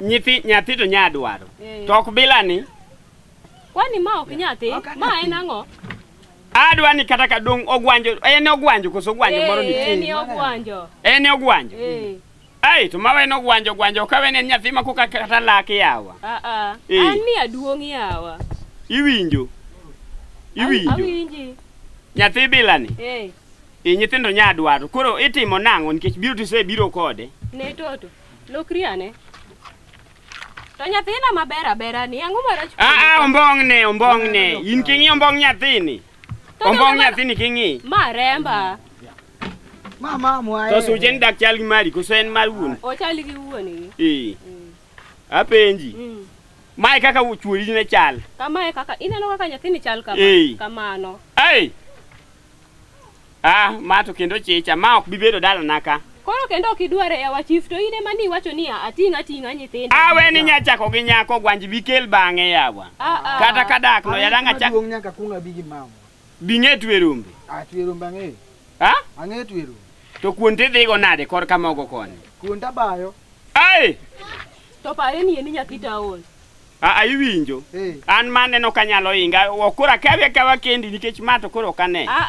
Nyithi nyathi to nya dwaro. Eh. To ok bilani. Kwani ma ok nyathi? Ok a Ma nyathi. en ang'o? Adwa ni kata ka dong ogwanjo, en ogwanjo koso ogwanjo moro Eh, en nitie. ogwanjo. En ogwanjo. Eh. Ai, to mawe en ogwanjo ogwanjo ka en nyathi ma koka kata lak yawa. Ah ah. Eh. An ni aduong' yawa. Iwinjo. Iwinjo. Awinji. Nyathi bilani. Eh. E nyithindo nya dwaro. Koro itimo nang'o nikech biro tisebiro kode. Ne toto. Lokri ane. To nyathina maber abera ni ang'o marach? Ah ah ombong' ne, ombong' ne. In king'i ombong' nyathini. To Ombong' donge ma- nyathini king'i. Ma remba. Ma mama To suche ni dak chal gi mari koso en mar wuon. Ochal gi wuon-gi. Eh. Apenji. Mae kaka chuori ne chal. Kamae kaka ineno kaka nyathini chal kama. Eh. Kamano. Ai! Ah, ma to kendo chicha, ma ok bi bedo dalana ka. Koro kendo ok idware yawa chief to in ema niwacho ni ating' ating'a nyithindo. Awe ni nya chako gi nyako gwanj bi kel bang'e yawa. Ah, ah. Kata ka dak no yadang' achak Maduong' nyaka kuong abi gi mama. bi ng'e twe rombe. Ah, twe rombe ang'eyo. Ha? Ang'eyo twe rombe. To kuon tidhigo nade korka mogo koni? Kuon tabayo. Ai! To pare ni en nyathi taon. Ah, ah, iwinjo. Eh. An maneno ka nyalo inga, ok koro akawe akawa kendi nikech ma to koro ok ane. Ah